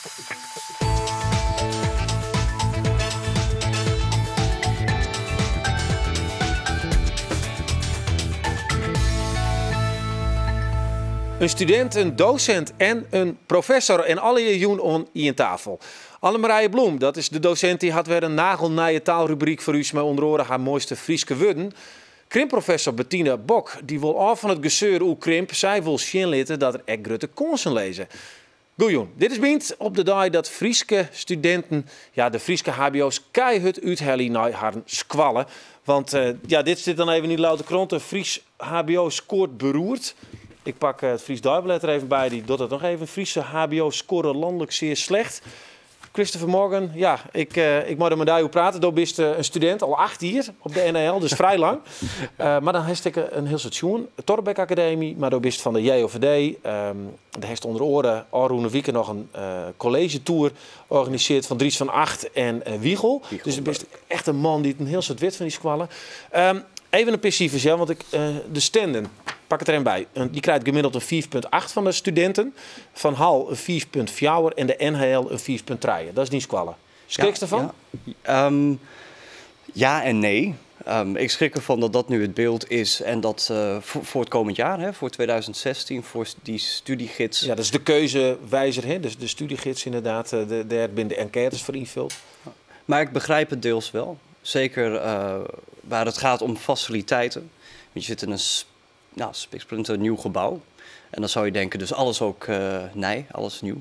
In studint, in dosint en in professor en allegear jûn oan ien tafel. Annemarije Bloem, dat is de dosint, dy hat wer in nagelnije taalrubryk foar ús mei ûnder oare har moaiste Fryske wurden. Krimpprofessor Bettina Bok, dy wol ôf fan it geseur oer krimp. Sy wol sjen litte dat der ek grutte kânsen lizze. Goejûn, dit is Bynt op de dei dat Fryske studinten ja, de Fryske hbo's keihurd úthelje nei harren skoalle. Want ja, dit stiet dan even yn de Ljouwerter Krante. Frysk hbo skoart beroerd. Ik pak it Frysk Deiblêd der even by, dy docht dat noch even. Friese hbo scoren landelijk zeer slecht. Christopher Morgan, ja, ik, ik mei der mei dy oer prate. Do bist in studint, al 8 jier op de NHL, dus frij lang. Mar dan hast ek in hiel soad sjoen. Thorbecke Akademy, mar do bist fan de JOVD. Dêr hast ûnder oare ôfrûne wike noch in kolleezjetoer organisearre fan Dries van Agt en Wiegel. Dus do bist echt in man dy't in hiel soad wit fan dy skoalle. Even in pear sifers, ja, want ik, de Stenden, pak it der even by. Dy krijt gemiddeld in 5,8 fan de studinten. Van Hall in 5,4 en de NHL in 5,3. Dat is dyn skoalle. Skrikst derfan? Ja, ja en nee. Ik schrik ervan dat dat nu het beeld is en dat voor het komend jaar, hè, voor 2016, voor die studiegids. Ja, dat is de keuzewijzer, hè? Dus de studiegids inderdaad, dêr binne de enquêtes foar ynfuld. Maar ik begrijp het deels wel. Zeker waar het gaat om faciliteiten. Want je zit in een nou, spiksplinter nieuw gebouw. En dan zou je denken, dus alles ook nij, alles nieuw.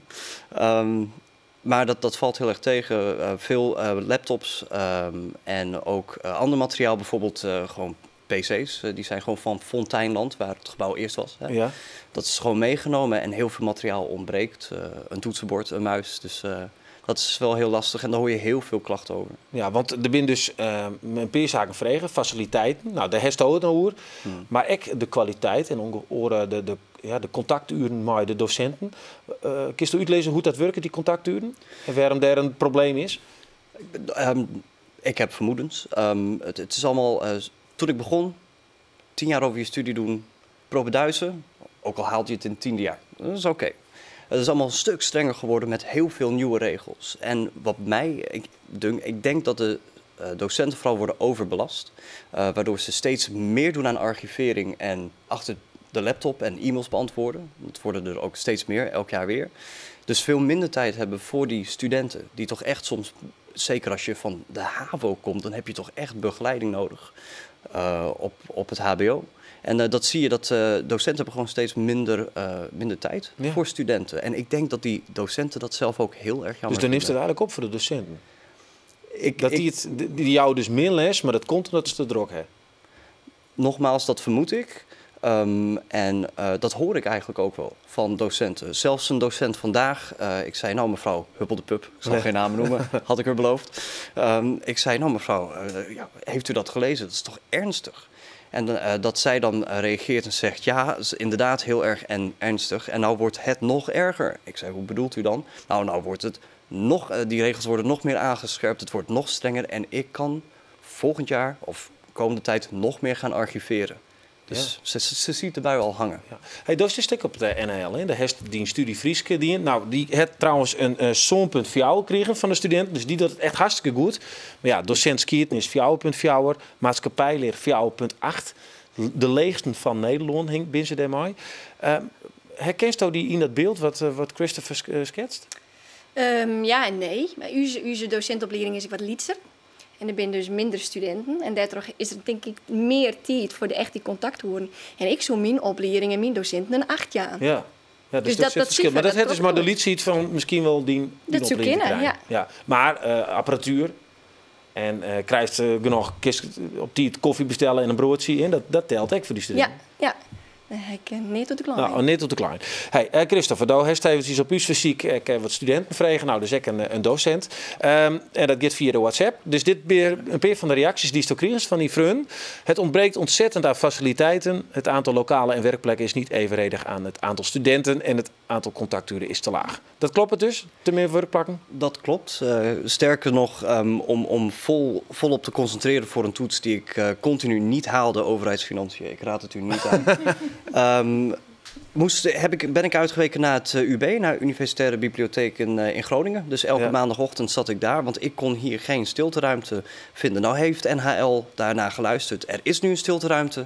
Maar dat valt heel erg tegen. Veel laptops en ook ander materiaal, bijvoorbeeld gewoon pc's. Die zijn gewoon van Fonteinland, waar het gebouw eerst was. Hè. Dat is gewoon meegenomen en heel veel materiaal ontbreekt. Een toetsenbord, een muis. Dus dat is wel heel lastig en daar hoor je heel veel klachten over. Ja, want der binne dus in pear saken frege, fasiliteiten. Nou, dêr hast it oer. Mar ek de kwaliteit en ûnder oare de, ja, de kontaktueren mei de dosinten. Kinsto útlizze hoe't dat wurket, dy kontaktueren? En wêrom dêr in probleem is? Ik heb vermoedens. Het is allemaal, toen ik begon, 10 jaar over je studie doen, propedeuse, ook al haalde je het in het 10e jaar. Dat is oké. Het is allemaal een stuk strenger geworden met heel veel nieuwe regels. En wat mij, ik denk dat de docenten vooral worden overbelast, waardoor ze steeds meer doen aan archivering en achter de laptop en e-mails beantwoorden. Dat worden er ook steeds meer, elk jaar weer. Dus veel minder tijd hebben voor die studenten, die toch echt soms, zeker als je van de HAVO komt, dan heb je toch echt begeleiding nodig op het HBO. En dat zie je, dat docenten hebben gewoon steeds minder tijd voor studenten. En ik denk dat die docenten dat zelf ook heel erg jammer Dus dan neemt het vinden. eigenlijk op foar de dosinten. Dat dy, it, dy jouwe dus mear les, mar dat komt omdat se te drok hawwe. Nogmaals, dat vermoed ik. En dat hoor ik eigenlijk ook wel van docenten. Zelfs een docent vandaag, ik zei nou mevrouw Huppel de Pup, ik zal geen namen noemen, had ik er beloofd. Ik zei nou mevrouw, ja, heeft u dat gelezen? Dat is toch ernstig? En dat zij dan reageert en zegt, ja, dat is inderdaad heel erg en ernstig. En nou wordt het nog erger. Ik zei, hoe bedoelt u dan? Nou, nou wordt het nog, die regels worden nog meer aangescherpt, het wordt nog strenger. En ik kan volgend jaar of komende tijd nog meer gaan archiveren. Dus ze ziet de bui al hangen. Ja. Hey, dat is op de NHL, hè? Dêr hast dyn stúdzje Frysk dien. Nou, dy hat trouwens in 7,4 krigen fan de studinten. Dus dy docht it echt hartstikke goed. Mar ja, dosint skiednis 4,4, maatskippijlear 4,8. De leechsten fan Nederlân hing binne se dêrmei. Herkensto dy yn dat byld wat Christopher sketst? Ja en nee. Mar ús dosintoplieding is ek wat lytser. En der binne dus minder studinten. En dêrtroch is der tink ik mear tiid foar de echte kontaktoeren. En ik soe myn oplieding en myn dosinten in 8 jaan. Ja, dus, Dus dat, dat dat dat ferskil. Mar dat sifer, hat dat dus mar de klopt. lytsheid fan miskien wol dyn Dat soe oplieding kinne, krijen. ja. Ja. Mar apparatuer en krijst genôch kinst op tiid kofje bestelle en in broadsje en dat telt ek foar dy studinten. Ja. Dêr ha ik neat oer te kleien. Nou, neat oer te kleien. Hey, Christopher, do hast eventsjes op ús fersyk ek wat studinten frege. Nou, dus ek in dosint. En dat giet fia de WhatsApp. Dus dit wer in pear fan de reaksjes dy'tsto krigest fan dy freonen. Het ontbreekt ontzettend aan faciliteiten. Het aantal lokalen en werkplekken is niet evenredig aan het aantal studenten en het aantal contacturen is te laag. Dat klopt dus? Te min wurkplakken? Dat klopt. Sterker nog, om volop te concentreren voor een toets die ik continu niet haalde, overheidsfinanciën. Ik raad het u niet aan. Moest, heb ik, ben ik uitgeweken naar het UB, naar de Universitaire Bibliotheek in Groningen. Dus elke maandagochtend zat ik daar, want ik kon hier geen stilteruimte vinden. Nou heeft NHL daarna geluisterd. Er is nu een stilteruimte.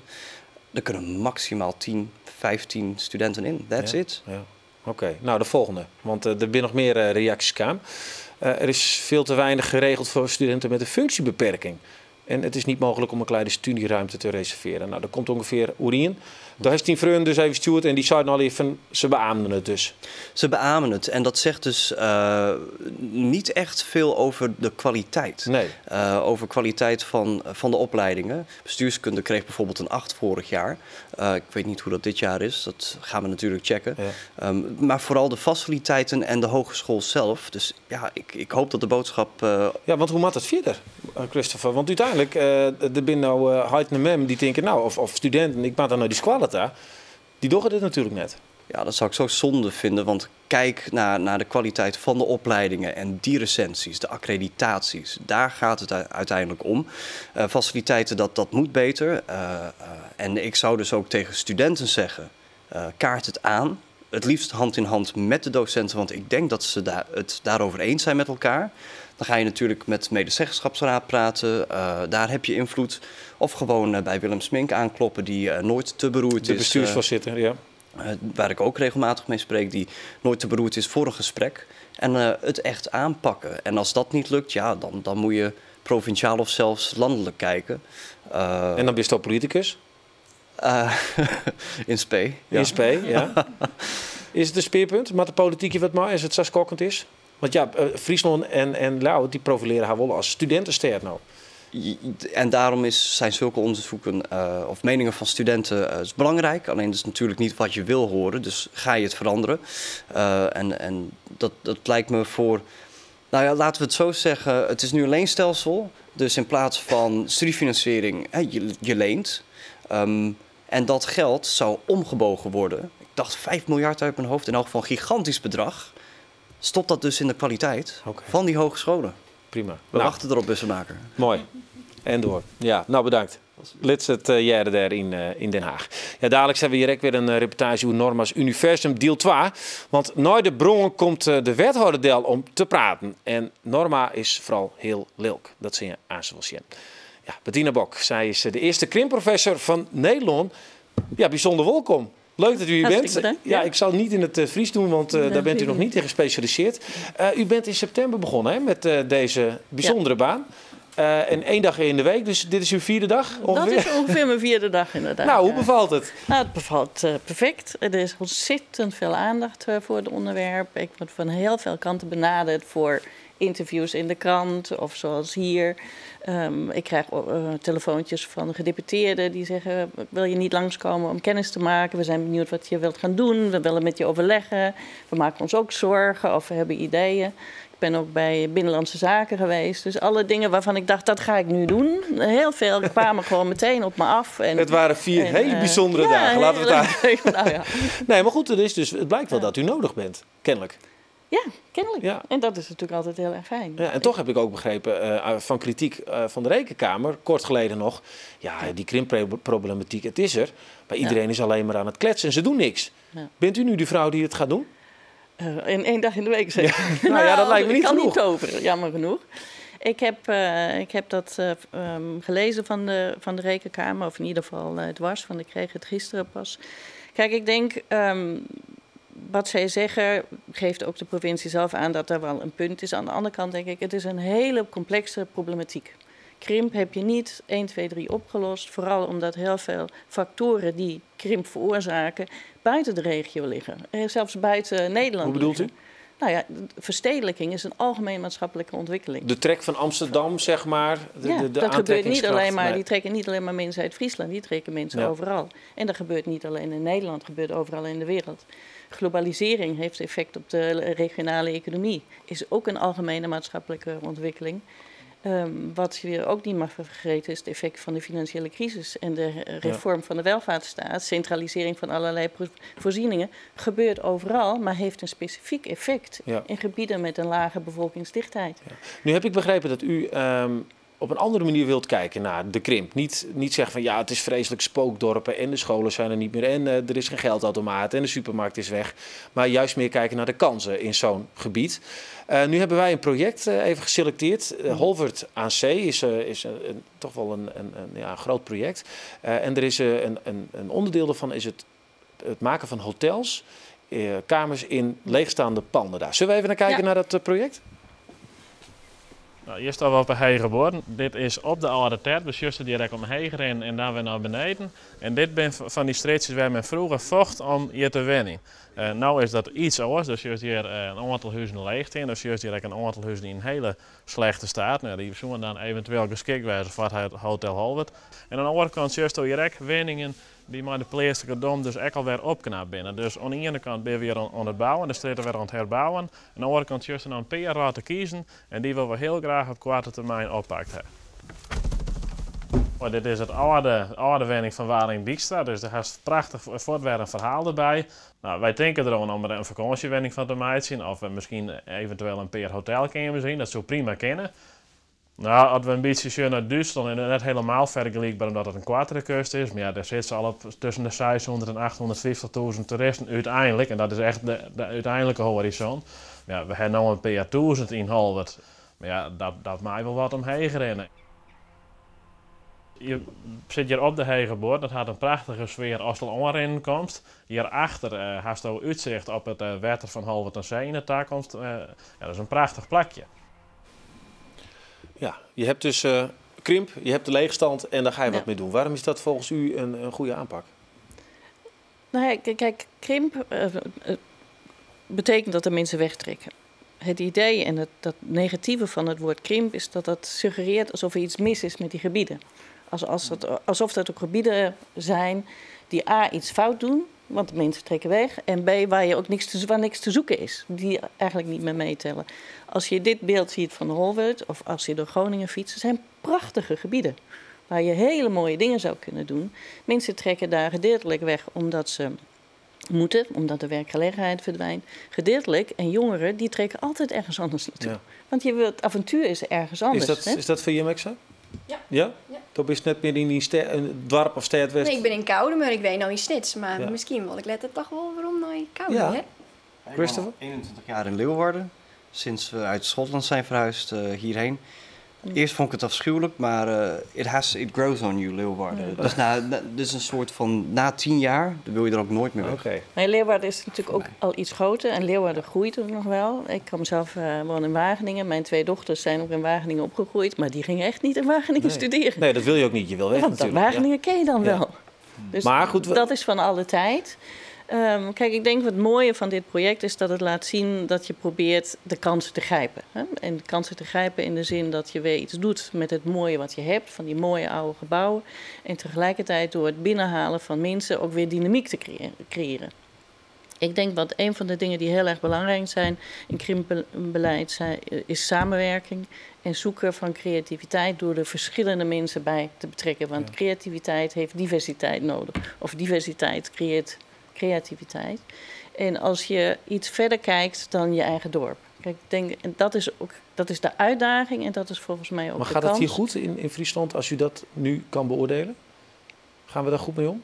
Er kunnen maximaal 10, 15 studenten in. That's it. Ja. Oké, nou de volgende. Want er zijn nog meer reacties kwamen. Er is veel te weinig geregeld voor studenten met een functiebeperking. En het is niet mogelijk om een kleine studieruimte te reserveren. Nou, dat komt ongeveer oerien. Daar is die freon dus even stuurt en die zeiden al even, ze beaamden het dus. Ze beamen het en dat zegt dus niet echt veel over de kwaliteit. Nee. Over kwaliteit van de opleidingen. Bestuurskunde kreeg bijvoorbeeld een 8 vorig jaar. Ik weet niet hoe dat dit jaar is, dat gaan we natuurlijk checken. Maar vooral de faciliteiten en de hogeschool zelf. Dus ja, ik hoop dat de boodschap... Ja, want hoe moet het verder, Christopher? Want uiteindelijk, er zijn nou heit en mem die denken, nou, of studenten, ik maak dan naar die squallen. Die doen dit natuurlijk net. Ja, dat zou ik zo zonde vinden, want kijk naar de kwaliteit van de opleidingen en die recensies, de accreditaties. Daar gaat het uiteindelijk om. Faciliteiten, dat moet beter. En ik zou dus ook tegen studenten zeggen, kaart het aan. Het liefst hand in hand met de docenten, want ik denk dat ze het daarover eens zijn met elkaar. Dan ga je natuurlijk met medezeggenschapsraad praten, daar heb je invloed. Of gewoon bij Willem Smink aankloppen, die nooit te beroerd is. De bestuursvoorzitter, ja. Waar ik ook regelmatig mee spreek, die nooit te beroerd is voor een gesprek. En het echt aanpakken. En als dat niet lukt, ja, dan moet je provinciaal of zelfs landelijk kijken. En dan ben je toch politicus? In spe. Ja. In spe, ja. Is het een speerpunt? Maar de politiek je wat maar, als het zo schokkend is? Want ja, Friesland en Ljouwert, die profileren haar wel als studentenster nou. En daarom zijn zulke onderzoeken of meningen van studenten is belangrijk. Alleen dat is natuurlijk niet wat je wil horen, dus ga je het veranderen. En dat lijkt me voor... Nou ja, laten we het zo zeggen, het is nu een leenstelsel. Dus in plaats van studiefinanciering, hè, je leent. En dat geld zou omgebogen worden. Ik dacht 5 miljard uit mijn hoofd, in elk geval een gigantisch bedrag. Stop dat dus in de kwaliteit van die hogescholen. Prima. We wachten erop, Bussemaker. Mooi. En door. Ja, nou bedankt. Lits het jaren daar in Den Haag. Ja, dadelijk hebben we hier ook weer een reportage over Norma's Universum deel 2. Want naar de bron komt de wethouder del om te praten. En Norma is vooral heel lilk. Dat zie je aan ze wel zien. Ja, Bettina Bok, zij is de eerste krimpprofessor van Nederland. Ja, bijzonder welkom. Leuk dat u hier Hartstikke bent. bedankt. Ja, ik zal het niet in het Fries doen, want daar bent u nog niet in gespecialiseerd. U bent in september begonnen, hè, met deze bijzondere baan. En 1 dag in de week, dus dit is uw 4e dag ongeveer? Dat is ongeveer mijn 4e dag inderdaad. Nou, hoe bevalt het? Nou, het bevalt perfect. Er is ontzettend veel aandacht voor het onderwerp. Ik word van heel veel kanten benaderd voor interviews in de krant of zoals hier. Ik krijg telefoontjes van gedeputeerden die zeggen... wil je niet langskomen om kennis te maken? We zijn benieuwd wat je wilt gaan doen. We willen met je overleggen. We maken ons ook zorgen of we hebben ideeën. Ik ben ook bij Binnenlandse Zaken geweest. Dus alle dingen waarvan ik dacht, dat ga ik nu doen. Heel veel kwamen gewoon meteen op me af. En, het waren 4 hele bijzondere dagen. Laten we het daar... Nou, ja. Nee, maar goed, het blijkt wel dat u nodig bent, kennelijk. Ja, kennelijk. Ja. En dat is natuurlijk altijd heel erg fijn. Ja, en toch heb ik ook begrepen van kritiek van de Rekenkamer, kort geleden nog. Ja, die krimpproblematiek, het is er. Maar iedereen is alleen maar aan het kletsen en ze doen niks. Ja. Bent u nu de vrouw die het gaat doen? In 1 dag in de week, zeg. Ja. Nou ja, dat lijkt me niet ik kan genoeg. niet toveren, jammer genoeg. Ik heb dat gelezen van de Rekenkamer, of in ieder geval dwars, want ik kreeg het gisteren pas. Kijk, ik denk... wat zij zeggen, geeft ook de provincie zelf aan dat er wel een punt is. Aan de andere kant denk ik, het is een hele complexe problematiek. Krimp heb je niet 1, 2, 3 opgelost. Vooral omdat heel veel factoren die krimp veroorzaken buiten de regio liggen. Zelfs buiten Nederland. Hoe bedoelt u? Nou ja, verstedelijking is een algemeen maatschappelijke ontwikkeling. De trek van Amsterdam, zeg maar. De dat gebeurt niet alleen maar. Nee. Die trekken niet alleen maar mensen uit Friesland, die trekken mensen overal. En dat gebeurt niet alleen in Nederland, dat gebeurt overal in de wereld. Globalisering heeft effect op de regionale economie. Is ook een algemene maatschappelijke ontwikkeling. Wat je ook niet mag vergeten is het effect van de financiële crisis en de reform van de welvaartsstaat, centralisering van allerlei voorzieningen, gebeurt overal, maar heeft een specifiek effect in gebieden met een lage bevolkingsdichtheid. Ja. Nu heb ik begrepen dat u Op een andere manier wilt kijken naar de krimp. Niet zeggen van ja, het is vreselijk spookdorpen en de scholen zijn er niet meer en er is geen geldautomaat en de supermarkt is weg. Maar juist meer kijken naar de kansen in zo'n gebied. Nu hebben wij een project even geselecteerd. Holwerd aan Zee is toch wel een, ja, een groot project. En er is een onderdeel daarvan is het maken van hotels, kamers in leegstaande panden daar. Zullen we even naar kijken Ja. naar dat project? Nou, hier staan we op de Hege Dit is op de oude terp, dus juist direct omheen rennen en dan weer naar beneden. En dit ben van die streetjes waar men vroeger vocht om hier te winnen. Nou is dat iets anders, dus juist hier een aantal huizen leeg in, dus juist hier een aantal huizen in een hele slechte staat. Nou, die zullen dan eventueel geschikt worden voor het Hotel Holwerd. En aan de andere kant juist hier ook winningen die maar de plaatselijke dom dus ook alweer opknapt binnen. Dus aan de ene kant ben je weer aan het bouwen, de straten weer aan het herbouwen. Aan de andere kant juist een paar raad te kiezen en die willen we heel graag op korte termijn oppakt hebben. Oh, dit is het oude wenning van Waring Dijkstra, dus daar is prachtig voortwerk een verhaal erbij. Nou, wij denken erom om er een vakantiewenning van te maken, of we misschien eventueel een paar hotelkamers zien, dat zou prima kennen. Nou, als we een beetje zien naar Duitsland en net helemaal vergelijkbaar omdat het een kwartere kust is, maar ja, daar zitten ze al op tussen de 600 en 850.000 toeristen uiteindelijk. En dat is echt de uiteindelijke horizon. Maar ja, we hebben nu een paar duizend in Holwerd. Maar ja, dat maakt wel wat omheen rennen. Je zit hier op de Hege Buorren, dat had een prachtige sfeer als je al aanrennen komt. Hierachter hast je uitzicht op het water van Holwerd aan Zee in de toekomst. Ja, dat is een prachtig plekje. Ja, je hebt dus krimp, je hebt de leegstand en daar ga je wat Ja. mee doen. Waarom is dat volgens u een goede aanpak? Nou ja, kijk, krimp betekent dat de mensen wegtrekken. Het idee en dat negatieve van het woord krimp is dat dat suggereert alsof er iets mis is met die gebieden. Alsof dat ook gebieden zijn die A, iets fout doen, want de mensen trekken weg. En B, waar, je ook niks te, waar niks te zoeken is, die eigenlijk niet meer meetellen. Als je dit beeld ziet van Holwerd of als je door Groningen fietst, zijn prachtige gebieden. Waar je hele mooie dingen zou kunnen doen. Mensen trekken daar gedeeltelijk weg omdat ze moeten, omdat de werkgelegenheid verdwijnt. Gedeeltelijk. En jongeren, die trekken altijd ergens anders naartoe. Want je wilt, avontuur is ergens anders. Is dat, hè? is dat voor je zo? Ja. Ja? Ja. Dat is net meer in die een dorp of stad West. Nee, ik ben in Koudum, maar ik weet nou in Snits. Maar Ja. misschien wil ik letter toch wel waarom naar Koudum, Ja. hè? Ik woon Christopher? al 21 jaar in Leeuwarden. Sinds we uit Schotland zijn verhuisd hierheen. Eerst vond ik het afschuwelijk, maar it grows on you, Leeuwarden. Dus, dus een soort van, na 10 jaar, dan wil je er ook nooit meer weg. Oké. Nee, Leeuwarden is natuurlijk ook al iets groter. En Leeuwarden groeit ook nog wel. Ik kom zelf woon in Wageningen. Mijn twee dochters zijn ook in Wageningen opgegroeid. Maar die gingen echt niet in Wageningen Nee. studeren. Nee, dat wil je ook niet. Je wil weg Want dat natuurlijk. Wageningen ken je dan Ja. wel. Dus Maar goed, dat is van alle tijd. Kijk, ik denk wat het mooie van dit project is dat het laat zien dat je probeert de kansen te grijpen. Hè? En de kansen te grijpen in de zin dat je weer iets doet met het mooie wat je hebt, van die mooie oude gebouwen. En tegelijkertijd door het binnenhalen van mensen ook weer dynamiek te creëren. Ik denk wat een van de dingen die heel erg belangrijk zijn in krimpbeleid is samenwerking en zoeken van creativiteit door er verschillende mensen bij te betrekken. Want creativiteit heeft diversiteit nodig. Of diversiteit creëert creativiteit. En als je iets verder kijkt dan je eigen dorp. Kijk, ik denk, en dat is ook dat is de uitdaging en dat is volgens mij ook Maar de gaat het kans. hier goed in Friesland als u dat nu kan beoordelen? Gaan we daar goed mee om?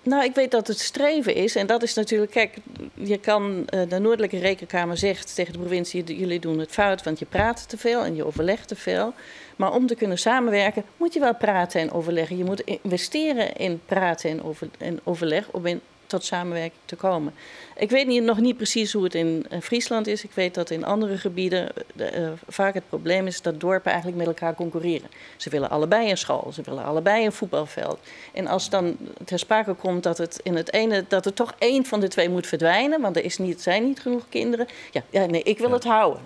Nou, ik weet dat het streven is. En dat is natuurlijk, kijk, je kan, de Noordelijke Rekenkamer zegt tegen de provincie: jullie doen het fout, want je praat te veel en je overlegt te veel. Maar om te kunnen samenwerken, moet je wel praten en overleggen. Je moet investeren in praten en overleg om tot samenwerking te komen. Ik weet nog niet precies hoe het in Friesland is. Ik weet dat in andere gebieden vaak het probleem is dat dorpen eigenlijk met elkaar concurreren. Ze willen allebei een school, ze willen allebei een voetbalveld. En als dan ter sprake komt dat het in het ene, dat er toch één van de twee moet verdwijnen, want er zijn niet genoeg kinderen. Ja, nee, ik wil het houden.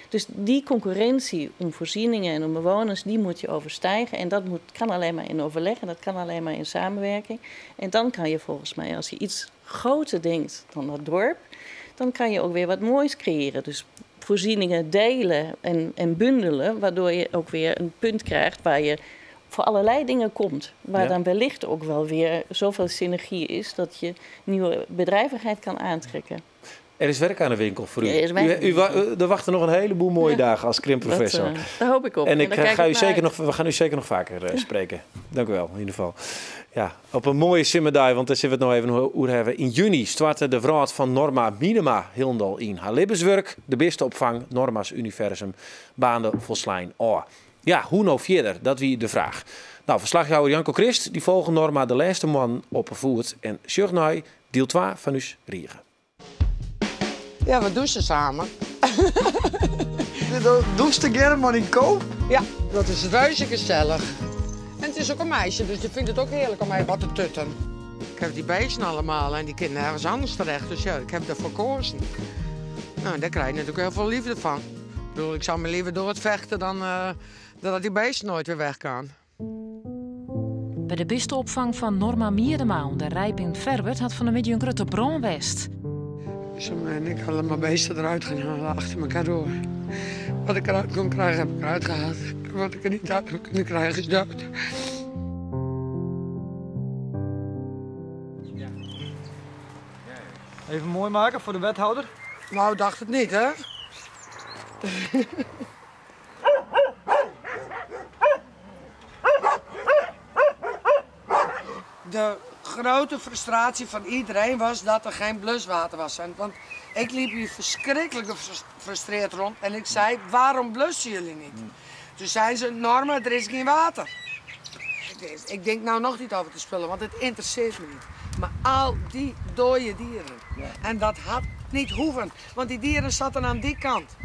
Dus die concurrentie om voorzieningen en om bewoners, die moet je overstijgen. En dat kan alleen maar in overleg en dat kan alleen maar in samenwerking. En dan kan je volgens mij, als je iets groter denkt dan dat dorp, dan kan je ook weer wat moois creëren. Dus voorzieningen delen en bundelen, waardoor je ook weer een punt krijgt waar je voor allerlei dingen komt. Waar dan wellicht ook wel weer zoveel synergie is dat je nieuwe bedrijvigheid kan aantrekken. Er is werk aan de winkel voor u. Er is werk U, u, wa- er wachten nog een heleboel mooie dagen als krimpprofessor. Dat, daar hoop ik op. En ik daar kijk ga u naar zeker uit. nog, we gaan u zeker nog vaker spreken. Dank u wel, in ieder geval. Ja, op een mooie simmerdij, want daar zitten we het nog even over hebben. In juni startte de vrouw van Norma Minema Hildal in haar libbenswerk. De beste opvang, Norma's Universum, baande volslijn oor. Ja, hoe nou verder? Dat wie de vraag. Nou, verslaghouder Janko Christ, die volgen Norma de laatste man op een voet. En sjoch deel 2 van us Riegen. Ja, we douchen samen. Douche together, maar in koop? Ja, dat is reuze gezellig. En het is ook een meisje, dus die vindt het ook heerlijk om even wat te tutten. Ik heb die beesten allemaal en die kinderen ergens anders terecht. Dus ja, ik heb daarvoor gekozen. Nou, en daar krijg je natuurlijk heel veel liefde van. Ik bedoel, ik zou me liever door het vechten dan dat die beesten nooit weer weg kan. Bij de bistenopvang van Norma Miedema de Rijp in Ferwert had van de middag een grote brandwest. En ik had allemaal beesten eruit gaan halen achter elkaar door. Wat ik eruit kon krijgen, heb ik eruit gehaald. Wat ik er niet uit had kunnen krijgen, is dood. Even mooi maken voor de wethouder. Nou, dacht het niet, hè? De grote frustratie van iedereen was dat er geen bluswater was. Want ik liep hier verschrikkelijk gefrustreerd rond en ik zei, waarom blussen jullie niet? Toen zei ze, Norma, er is geen water. Ik denk nou nog niet over te spullen, want het interesseert me niet. Maar al die dode dieren. En dat had niet hoeven, want die dieren zaten aan die kant.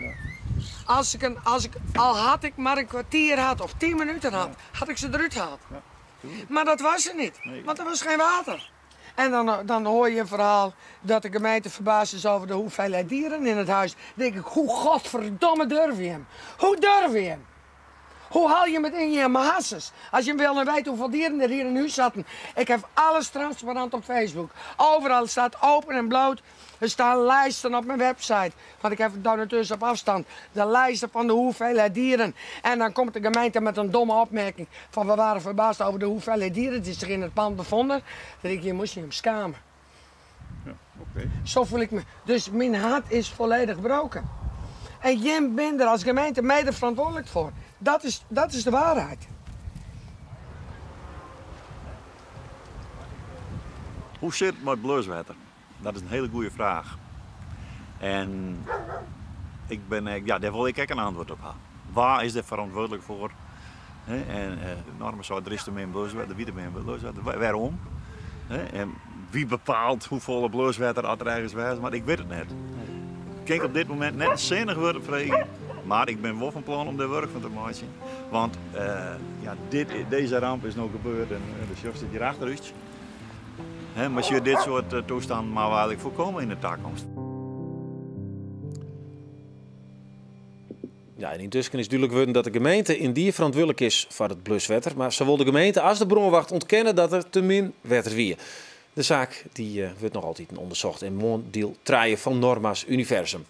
Als ik een, als ik, al had ik maar een kwartier had of 10 minuten had, had ik ze eruit gehaald. Maar dat was er niet, want er was geen water. En dan hoor je een verhaal dat de gemeente verbaasd is over de hoeveelheid dieren in het huis. Dan denk ik, hoe godverdomme durf je hem? Hoe durf je hem? Hoe haal je hem het in je hasses? Als je wil weten hoeveel dieren er hier in huis zaten. Ik heb alles transparant op Facebook. Overal staat open en bloot. Er staan lijsten op mijn website. Want ik heb donateurs op afstand. De lijsten van de hoeveelheid dieren. En dan komt de gemeente met een domme opmerking. Van we waren verbaasd over de hoeveelheid dieren die zich in het pand bevonden. Dan denk ik, je moest je hem schamen. Ja, oké. Zo voel ik me. Dus mijn hart is volledig gebroken. En jij bent er als gemeente mede verantwoordelijk voor. Dat is de waarheid. Hoe zit het met bluswater? Dat is een hele goede vraag. En ik ben, ja, daar wil ik ook een antwoord op hebben. Waar is er verantwoordelijk voor? En Norma zei, er is er meer bluswater, wie er meer bluswater. Waarom? En wie bepaalt hoeveel bluswater er ergens was? Maar ik weet het net. Ik kan op dit moment net zinnig worden vregen. Maar ik ben wel van plan om daar werk van te maken. Want ja, deze ramp is nog gebeurd en de chef zit hier achter u. Hè, maar als je dit soort toestanden maar eigenlijk voorkomen in de toekomst. Ja, en intussen is duidelijk geworden dat de gemeente in die verantwoordelijk is voor het bluswetter. Maar zowel de gemeente als de bronwacht ontkennen dat er te min wetter wie. De zaak die wordt nog altijd onderzocht in mondeel traaien van Norma's Universum.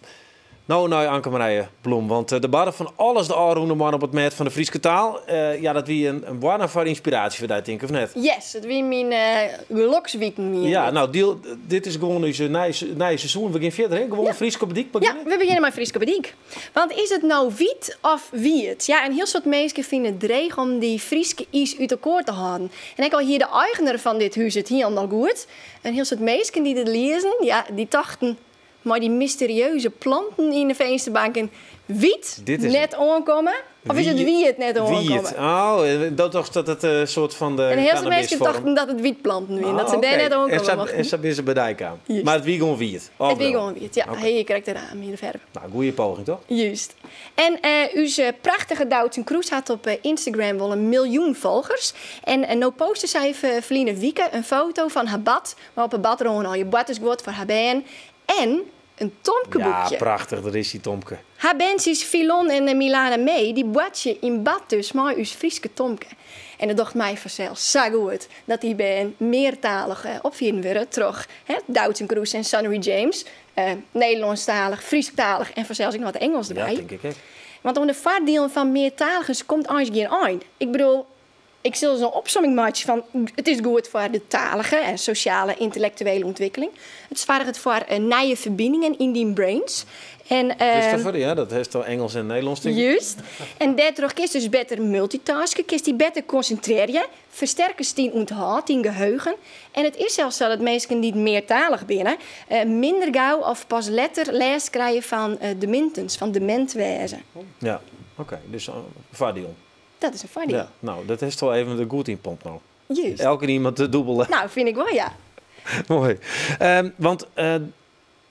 Nou, Anke-Marije Bloem, want de barren van alles de alroende man op het met van de Friese taal. Ja, dat wie een warme voor inspiratie voor dat, denk ik, of net? Yes, het wie mijn geluksweek hier. Ja, nou, deal, dit is gewoon onze nieuwe seizoen. We gaan verder, hè? Gewoon Ja. Fries op de dik Ja, beginnen? we beginnen met Fries op de dik. Want is het nou wiet of wiet? Ja, en heel soort mensen vinden het dreig om die Frieske is uit elkaar te houden. En ik al hier de eigenaar van dit huis het hier al goed. En heel soort mensen die dit lezen, ja, die dachten, maar die mysterieuze planten in de vensterbanken, wiet Dit is net aankomen? Of is het wie het net aankomen? Wie het? Oh, dat toch dat het een soort van de En heel veel mensen cannabisvorm. dachten dat het wietplanten waren, dat ze Ah, daar oké. net aankomen mochten. En ze is er bij dijk aan. Juist. Maar het wie gewoon wie het. Oh, Het wie wel. gewoon wiet, ja. Oké. Hey, je krijgt de raam in de verf. Nou, goede poging toch? Juist. En uw prachtige Doutzen Kroes had op Instagram wel 1 miljoen volgers. En nou postte zij verleden week een foto van haar bad, maar op haar bad gewoon al je bad is goed voor haar band. En een Tomke-boekje. Ja, prachtig, daar is die Tomke. Haar bandjes Filon en Milana mee, die boatje in bad dus, maar uw Frieske Tomke. En dat dacht mij vanzelf zo goed dat die band meertalig opvieren worden terug. Hè, Doutzen Kroes en Sunnery James. Nederlandstalig, Frieskalig en vanzelfs ook nog wat Engels Ja, erbij. denk ik ook. Want om de vaartdeel van meertaligen komt eigenlijk geen eind. Ik bedoel, Ik sil ris in opsomming meitsje fan it is goed foar de talige en sosjale yntelektuele ûntwikkeling. It soarget foar nije ferbiningen yn dyn brains. En, Christopher, ja, dat hast al Ingelsk en Nederlânsk tink ik. Just. En dêrtroch kinst dus better multitaske, kinst dy better konsintrearje, fersterkest dyn ûnthâld, dyn geheugen. En it is sels sa dat minsken dy't meartalich binne, minder gau of pas letter lêst krije fan demintens, fan demint wêze. Ja, oké. Dus foardiel. Dat is in foardiel. Ja, no, dat hast al even der goed yn pompt no. Just. Elkenien moat de dûbele. No, fyn ik wol, ja. Moai. Want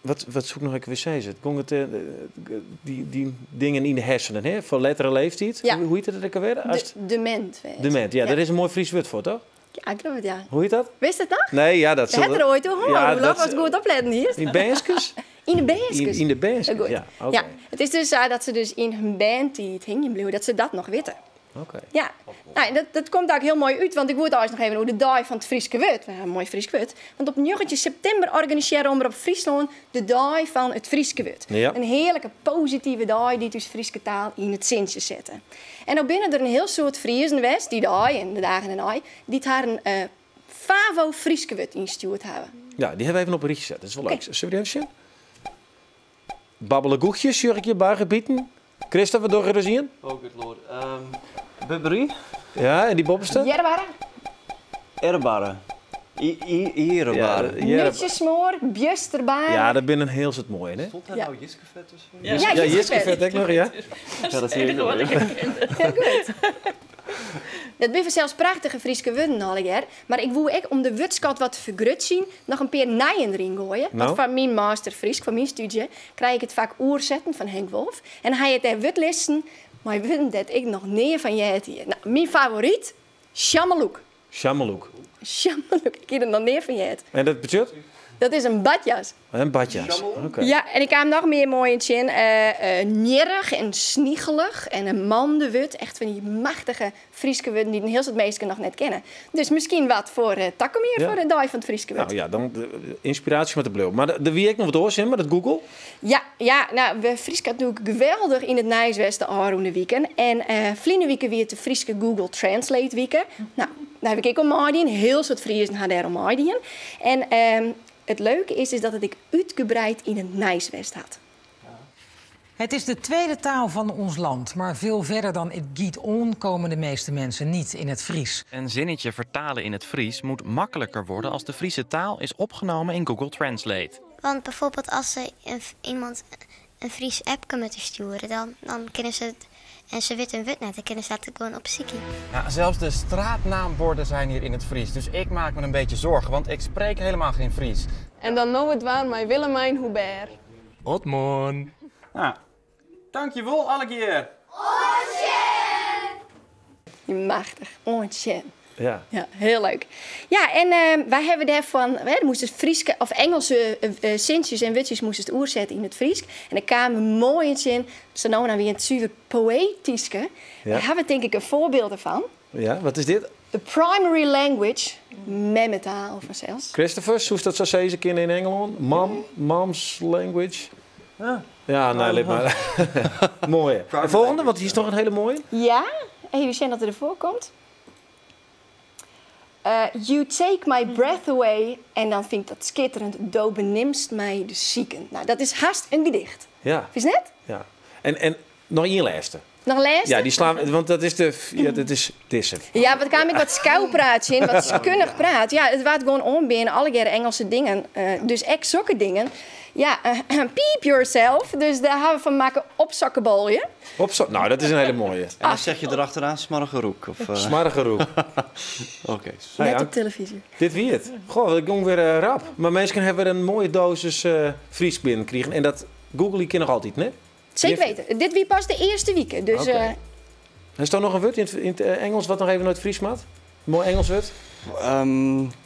wat, wat soe ik noch ek wer sizze? It gong it, dy, dy dingen yn de hersenen, hè? Foar lettere leeftiid. Ja. Hoe hjit it ek alwer? De, demint wêze. Demint, ja, dêr is in moai Frysk wurd foar, toch? Ja, ik leau it, ja. Hoe hjit dat? Witst it noch? Nee, ja, dat We ha it der oait oer hân, Ja, Roelof, dat ast goed opletten hiest. Yn bernskes? Yn de bernskes. Yn de bernskes, Goed. ja. Oké. Ja, it is dus sa dat se dus yn hun berntiid hingjen bliuwe, dat se dat noch witte. Oké. Ja, no, dat, dat komt ek hiel moai út, want ik woe it eins noch even oer de dei fan it Fryske wurd. We ha in moai Frysk wurd. Want op 19 septimber organisearre Omrop Fryslân de dei fan it Fryske wurd. Ja. In hearlike positive dei dy't ús Fryske taal yn it sintsje sette. En no binne der in hiel soad Friezen west dy dei en de dagen dêrnei dy't harren favo Fryske wurd ynstjoerd hawwe. Ja, dy hawwe we even op in rychje set. Dat is wol leuk. Sille we dy even sjen? Babbele goechjes, sjoch ik hjir bygebieten. Christopher, doch der ris ien. Oh, good lord. Bubbery? Ja, en dy boppeste? Earrebarre. Earrebarre. Earrebarre. Nútsjesmoar, bjusterbaarlik. Ja, dat binne in hiel soad moaie, hè? Stond daar nou Jiskefet tussen? Ja, Ja, Jiskefet ek noch, ja. Ja, dat zie ik wel. Heel goed. Dat binne fansels prachtige Fryske wurden allegear, mar ik woe ek om de wurdskat wat te fergrutsjen noch in pear nijen deryn goaie. No. Want foar myn master Frysk, foar myn stúdzje, krij ik it fak oersetten fan Henk Wolf. En hy hat dêr wurdlisten mei wurden dêr't ik noch nea fan heard hie. No, myn favoryt, sjammeloek. Sjammeloek. Sjammeloek, ik hie der noch nea fan heard. En dat betsjut? Dat is in badjas. In badjas, oké. Ja, en ik kaam noch mear moaie tsjin. Njirrich en snigelich en in mandewurd. Echt fan dy machtige Fryske wurden dy't in hiel soad minsken noch net kenne. Dus miskien wat foar takom jier, foar de dei fan it Fryske wurd. No ja, dan ynspiraasje moat der bliuwe. Mar der wie ek noch wat oars, hè, mei dat Google? Ja, ja, no, we Frysk hat natuerlik geweldich yn it nijs west de ôfrûne wiken. En ferline wike wie it de Fryske Google Translate wike. No, dêr haw ik ek oan meidien. Hiel soad Friezen ha dêr oan meidien. En it leuke is, is dat it ek útgebreid yn it nijs west hat. Het is de tweede taal van ons land, maar veel verder dan it giet oan komen de meeste mensen niet in het Fries. Een zinnetje vertalen in het Fries moet makkelijker worden als de Friese taal is opgenomen in Google Translate. Want bijvoorbeeld als ze een, iemand een Fries appke moeten sturen, dan, dan kunnen ze het, en ze wit en wit net, dan kunnen ze dat gewoon opzoeken. Ja, zelfs de straatnaamborden zijn hier in het Fries. Dus ik maak me een beetje zorgen, want ik spreek helemaal geen Fries. En dan no it dwaan mei Willemijn Hubert. Oant moarn. Nou, dankjewol allegear. Machtich, oant sjen. Ja. Ja, hiel leuk. Ja, en wy hawwe dêrfan, hè, der moasten Fryske of Ingelske sintsjes en wurdsjes moasten oersette yn it Frysk. En der kamen moaie tsjin, sa no en dan wie it suver poëtyske. Dêr hawwe we tink ik in foarbyld derfan. Ja, wat is dit? The primary language, memmetaal fansels. Christopher, soest dat sa sizze kinne yn Ingelân? Mom, mom's language? Ja. Ja, nee, lit mar. Moai. En folgjende, want hjir is noch in hiele moaie. Ja, even sjen dat er derfoar komt. You take my breath away. En dan fyn ik dat skitterend. Do benimst my de siken. No, dat is hast in gedicht. Ja. Fynst net? Ja. En noch ien lêste. Noch in lêste? Ja, dy slaan, want dat is de, ja, dat is dizze. Ja, want kaam ik wat skoupraat tsjin, wat skundich praat. Ja, it waard gewoan oanbean, allegearre Engelse dingen. Dus ek sokke dingen. Ja, peep yourself. Dus dêr hawwe we fan makke opsokkebolje. Opsok, no, dat is in hiele moaie. En dan zeg je erachteraan smarrige roek? Of, Smarrige roek. Oké. Hey, Net op Ank. televyzje. Dit wie it. Goh, it gong wer rap. Mar minsken hawwe wer in moaie dosis Frysk binnenkrigen. En dat Google kin noch altyd, ne? Seker Jif- weten. Dit wie pas de earste wike. Dus, Oké. Is der noch in wurd yn it Ingelsk wat noch even nei it Frysk moat? Moai Ingelsk wurd?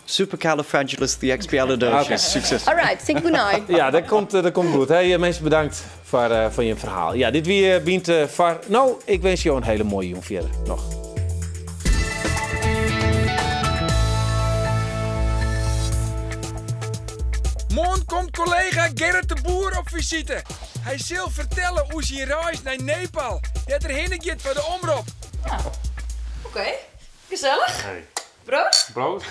Supercalifragilisticexpialidocious. Oké. Sukses. All right, think goodnight. Ja, dat komt goed. Hey, minsken, bedankt foar jim ferhaal. Ja, dit wie Bynt foar no. Ik winskje jo in hiele moaie jûn fierder noch. Moarn komt kollega Gerrit de Boer op fisite. Hy sil fertelle oer syn reis nei Nepal, dêr't er hinne giet foar de Omrop. Ja, oké. Gesellich. Hey. Brood? Brood.